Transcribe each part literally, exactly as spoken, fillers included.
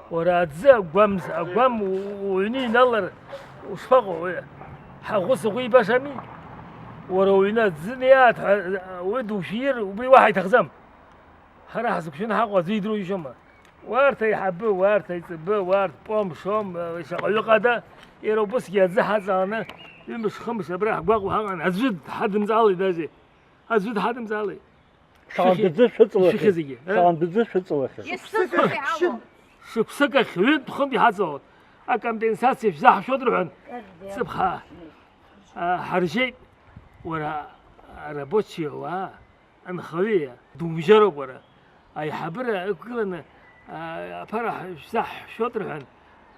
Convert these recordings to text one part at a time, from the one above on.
Уара аӡы агәамз, агәам у-, у-, уҩны иналар ушԥаҟоу уи? Ҳаӷәыс аӷәы ибашами? Уара уҩны аӡы неиааит ҳәа, уи душәир, убри уаҳа иҭахӡам. Ҳара ҳзықәшәаны ҳаҟоу аӡәы идыруа ишьома? Уарҭ аиҳабы, уарҭ аиҵбы, уарҭ пом, шом, шаҟаҩы ҟада, иара убысгьы аӡы ҳаҵаланы, ҩымш-хымш абра ҳгәаҟуа ҳаҟан, аӡәы дҳадымҵаалеит даже. Аӡәы дҳадымҵаалеит. Шаҟантә аӡы шәыҵалахьеит? Шәыхьы зегьы, а? Шаҟантә аӡы шәыҵалахьеит? Исыхьи ҳауа? Шықәсык ахь ҩынтә-хынтә иҳаҵалон. Акомпенсациа шәзаҳшәоит рҳәан, ҵыԥх ҳа-, а, ҳаржьеит. Уара, арабочие ауаа, анхаҩы, думжьароуп уара. Аиҳабыра ықәгыланы, а, аԥара ҳ-, шәзаҳшәшәот рҳәан,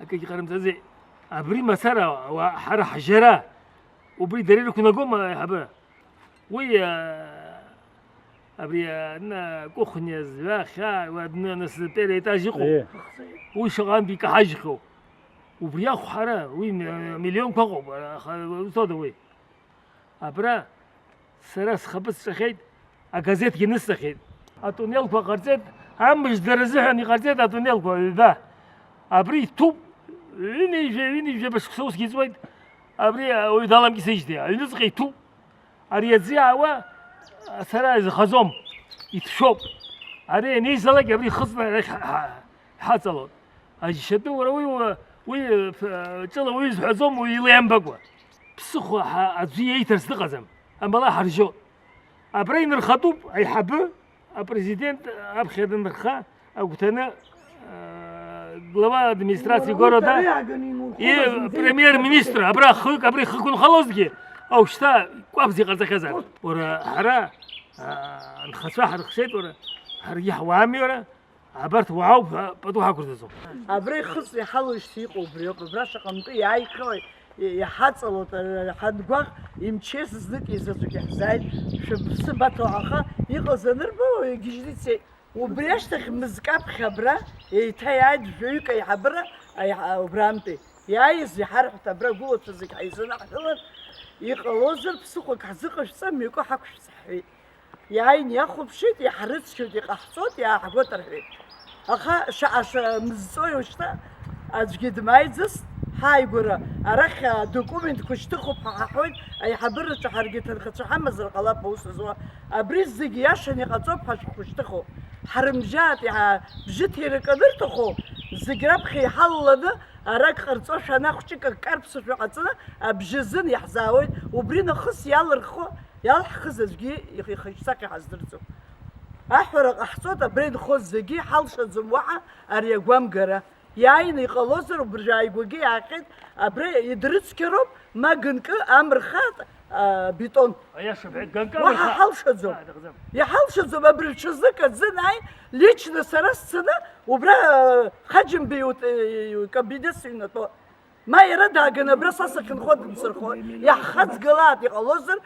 акгьы ҟарымҵаӡеит. Абри мацара ауаа, ҳара ҳжьара, убри дара ирықәнагома аиҳабыра? Уи, а, абри, а, на, кухня зҩа, хьаа, уа дны, нас, первый этаж иҟоуп. Е. Уи шаҟантә икаҳажьхьоу. Убри ахә ҳара, уи ми-, миллионқәа ыҟоуп, аха узҭода уи? Абра сара схаԥыц ҿахьеит, агазеҭгьы нысҵахьеит. Атунелқәа ҟарҵеит, амыждара азыҳәан иҟарҵеит атунелқәа ҩба. Абри иҭәуп, ҩынҩажәа, ҩынҩажәаба шықәса усгьы иҵуеит. Абри ауаҩ даламкьысыжьҭеи, аҩныҵҟа иҭәуп. Ари аӡы иаауа сара изхаӡом, иҭшәоуп. Ари анеизалак, абри ихыҵны арахь ҳа-, ҳа-, ҳаҵалон. Аџьшьатәы уара уи, уи, уи, ы, ҿыла уаҩы изҳәаӡом, уи ила иамбакәа. Ԥсыхәа ҳа-, аӡәы иеиҭарц дыҟаӡам, амала ҳаржьоит. Абра инырхатәуп аиҳабы, апрезидент аԥхьа данырха, агәҭаны, ы, глава администрации города и премьер-министр, абра хҩык абра ихықәынхалозҭгьы, ушьҭа кәаԥӡа иҟарҵахьазаап. Уара, ҳара, ы, анхацәа ҳарыхшеит, уара, ҳаргьы ҳуаами, уара. Абарҭ уаауп ҳәа пату ҳақәырҵаӡом. Абра ихыҵ иҳалоижьҭеи иҟоу убриоуп. Абра шаҟантәы иааихьоу, и-, иҳаҵалоит, ара ҳангәаҟ, имчез знык изаҵәык иаҳзааит, шәыԥсы баҭо, аха иҟаз анырба, уаҩы игьежьны ицеит. Убри ашьҭахь мызкы аԥхьа абра еиҭа иааит жәаҩык аиҳабыра, аиҳа-, убрантәи. Иааиз иҳарҳәт, абра агәылацәа зегь ҳаизынаҳшәылан, иҟалозар, ԥсыхәак ҳзыҟашәҵа, мҩакы ҳақәшәҵ ҳҳәеит. Иааин иахәаԥшит, иҳарыцқьоит, иҟаҳҵоит, иааҳгоит рҳәеит. Аха шаҟа шәымзҵои уажәшьҭа? Аӡәгьы дмааиӡацт ҳааигәара. Арахь адокументқәа шьҭыхуп ҳәа ҳаҳәоит, аиҳабыраҿы ҳаргьы ҭынхацәа ҳамазар ҟалап аус зуа. Абри зегь иашан иҟаҵоуп ҳәа шәхәышьҭыхуп. Ҳарымжьаат, иҳа-, бжьыҭирак анырҭаху, зегь раԥхьа иҳалаланы, арак ҟарҵошәа ана хәҷык аккарԥсашәа ҟаҵаны, абжьы азын иаҳзаауеит, убри нахыс иалырхуа Иалҳхыз аӡәгьы ихы-, ихы-, иҿсахьа ҳаздырӡом. Аҳәара ҟаҳҵоит, абра инхоз зегьы иҳалшаӡом уаҳа ари агәамгара. Иааины иҟалозар, убыржәы ааигәагьы иаахьеит, абра идрыцқьароуп, ма ганкы амырхат, а, бетон. Аиаша бҳәеит, ганкы уаҳа амырхат. Ҳалшаӡом. А, дыҟаӡам. Иҳалшаӡом, абри рҽазык аӡы анааи, лично сара сцаны, убра, а, Хаџьымбеи ут-, э, кабинет сыҩнатәо. Ма иара дааганы абра са сахьынхо дынсырхо, иаҳхаҵгылааит, иҟалозар,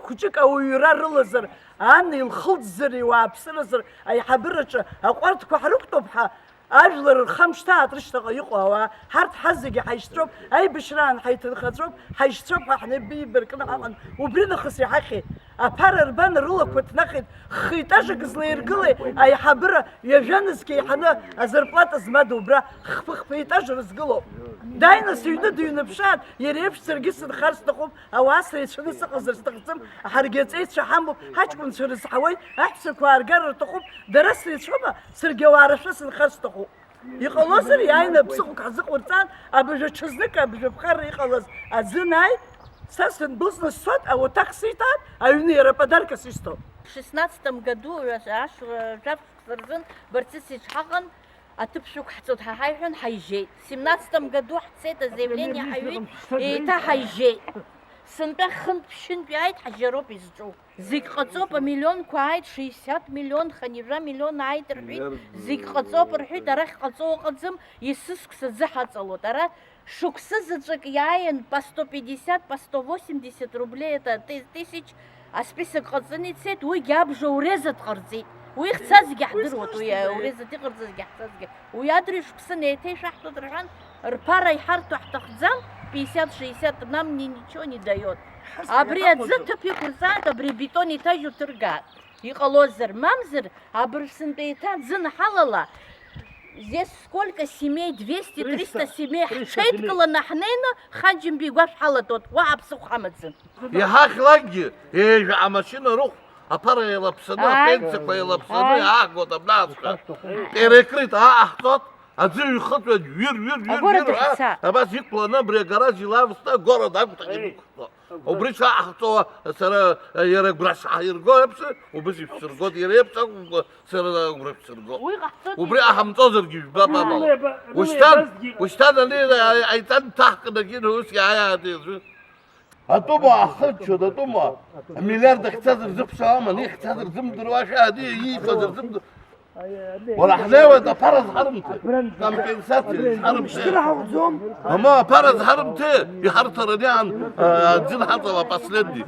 хәыҷык ауаҩра рылазар, ан илхылҵзар, иуааԥсыразар, аиҳабыраҿы аҟәарҭқәа ҳрықәтәоуп ҳәа, ажәлар рхамышҭаат рышьҭаҟа иҟоу ауаа, ҳарҭ ҳазегьы ҳаишьцәоуп, аибашьраан ҳаиҭынхацәоуп, ҳаишьцәоуп ҳәа ҳнапы еибаркны ҳаҟан, убри нахыс иҳахьеит. Аԥара рбан, рылақәа ҭнахит, хы-етажак злаиргылеи аиҳабыра, ҩажәа нызқь еиҳаны азарплата змада убра хԥы-хԥы етаж рызгылоуп. Дааины сыҩны дыҩныԥшааит, иара иеиԥш саргьы сынхар сҭахуп, ауаа среицәаны сыҟазар сҭахӡам, ҳаргьы аҵеицәа ҳамоуп, ҳаҷкәынцәа рызҳауеит, аҳәсақәа ааргар рҭахуп, дара среицәоума, саргьы ауаа рашәа сынхар сҭахуп. Иҟалозар, иааины аԥсыхәак ҳзыҟаурҵан, абыржәы аҽазнык абыржәы аԥхарра иҟалаз аӡы анааи, са сындәылҵны сцоит, ауаҭах сиҭаат, аҩны иара подаркас исҭоит. В шестнадцатом году, ашәа, жәаф шықәса рзын Барцыц иҿҳаҟан, аҭыԥ шәықәҳҵоит ҳәа ҳаиҳәан, ҳаижьеит. Семнадцатом году ҳцеит, азаявление ҳаҩит, еиҭа ҳаижьеит. Сынтәа хынтә-ԥшьынтә иааит, ҳжьароуп изҿу. Зегь ҟаҵоуп, амиллионқәа ааит, шестьдесят миллион, хынҩажәа миллион ааит рҳәеит, зегь ҟаҵоуп рҳәеит, арахь ҟаҵоу ыҟаӡам, есышықәса аӡы ҳаҵалоит. Ара шықәсы заҵәык иааин, по сто пятьдесят, по сто восемьдесят рублей, это ты-, тысяч, асписок ҟаҵаны ицеит, уигьы абжа уреза дҟарҵеит. Уи ихцазгьы ҳдыруеит, уи уреза иҟарҵазгьы ҳцазгьы. Уи адырҩаҽԥсын еиҭа ишәаҳҭоит рҳәан, рԥара иҳарҭо ҳҭахӡам, пятьдесят, шестьдесят, нам ни ничего не даёт. Абри аӡы ҭыԥ иқәырҵааит, абри абетон еиҭа уҭыргааит. Иҟалозар, мамзар, абыржә сынтәа еиҭа аӡы анҳалала, Здесь сколько семей, двести, триста семей ҳҽеидкыланы ҳнеины Ханџьымба игәашә ҳалатәоит, уаҳа ԥсыхәа ҳамаӡам. Иҳахьлакгьы, ҩажәа амашьына рыхә, аԥара еилаԥсаны, апенсиақәа еилаԥсаны иаҳгоит абнаҵәҟьа. Перекрыт ааҳҵот, аӡы ҩхыҵуеит, ҩыр, ҩыр, ҩыр, ҩыр ҳәа, абас иқәланы абри агараж илавсны агород агәҭахь инықәло. Убри шаҳахҵо сара иара агәра саҳирго еиԥш, убыс ишәсыргоит, иара еиԥш акәымкәа сара агәра шәсырго. Уи ҟаҳҵоит. Убри ҟаҳамҵозаргьы жәбап амала. Ушьҭан, ушьҭан ани аиҵан дҭаҳкны акино ус иааиаатәи аӡәы. Атәыма ахыччон, атәыма. Амиллиард ахьцаз рзыԥшаауама, ани ахьцаз рзымдыруашәа, ани иифаз рзымдыр-, Уара ҳнеиуеит аԥара зҳарымҭо. Компенсациа зҳарымҭо. Мама, аԥара зҳарымҭо, иҳарҭараны иаан, аӡын ҳаҵала последний.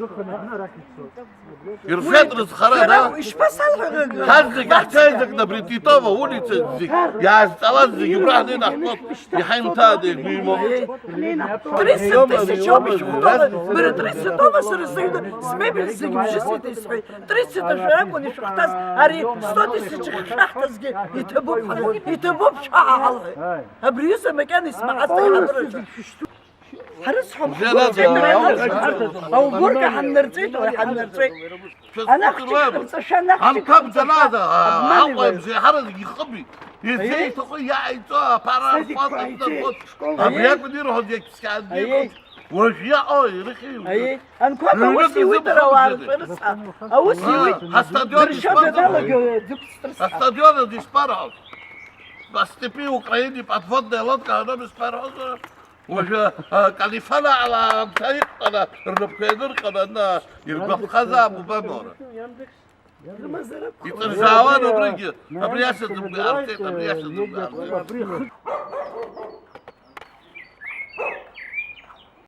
Ирфеит рызхара, да? Ишԥасалҳәара? Ҳазегь ҳҽеизакны абри Титова улица зегь иаазҵалаз зегь убра ҳнеины ҳтәоуп, иҳаимҭааит, игәы имоуп. Тридцать тысяч обыщ, бара тридцать дома сара сыҩны смебель зегь бжьысит исҳәеит. Тридцать ашәара акәын ишәыхҭаз, ари сто тысяч шәаҳҭазгьы иҭабуп ҳәа, иҭабуп шәҳәа ҳалҳәеит. Абри аҩыза макьана исмаҳацт аиҳабыраҿы. Ҳарыцҳауам, ҳгәырӷьеит, ҳара ҳарыцҳауам. Ауборка ҳаннарҵеит, уара ҳаннарҵеит. Анахьчик ҳарҵашәа, анахьчик ҳарҵашәа. Обманывают. Аҟәа абжеиҳараӡак ихыбит. Изеиҭаху иааиҵо аԥара архәа. Абри акәын ирҳәоз иагьԥсхьаанӡа иҟоу. Уажә иаҟоу ирыхьыҩуп. Аиеи, анқәаб аус иуит дара ауаа рҿы рыцҳа. Аус иуит. Ҳастадион ишԥарҳәо? Астадион азы ишԥарҳәо? Астепи Украини подводная лодка ҳәа ишԥарҳәо? Уажәы Калифана ала анцәа иҟала рнапқәа ианырҟьаланы иргәаԥхазаап убамора. Иҵырзаауан убригьы, абри иашаӡам, иҟарҵеит, абри иашаӡам, иҟарҵеит.